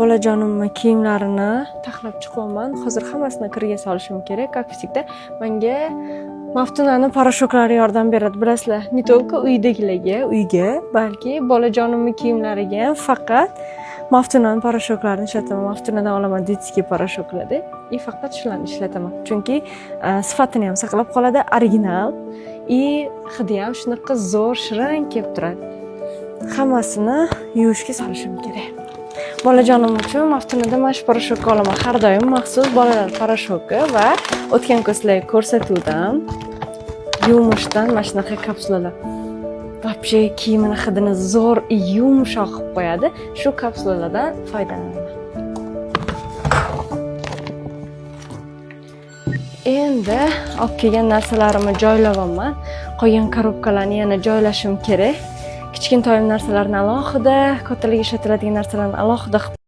Bolajonimni kiyimlarini taxlab chiqyapman. Hozir hammasini kirga solishim kerak. Как всегда, menga Maftunani порошок lari yordam beradi, bilasizlar. Не только uydagilarga, uyga, balki bolajonimni kiyimlariga ham faqat Maftunani порошок larini ishlataman. Maftunadan olaman детский порошок larda и faqat shularni ishlataman. Chunki sifatini ham saqlab qoladi, original и hidi ham shunaqa zo'r, shirin kelib turadi. Hammasini yuvishga solishim kerak. Bolajonim uchun Maftunada mana shu порошок ni olaman. Har doim maxsus bolalar порошок i va o'tgan kun sizlarga ko'rsatuvdim. Yumishdan mana shunaqa kapsulalar. Вообще kiyimini hidini zo'r, yumshoq qilib qo'yadi. Shu kapsulalardan foydalanaman. Endi olib kelgan narsalarimni joylayapman. Qolgan korobkalarni yana joylashim kerak. Kichkintoyim narsalarni alohida, kattalarga ishlatiladigan narsalarni alohida qilib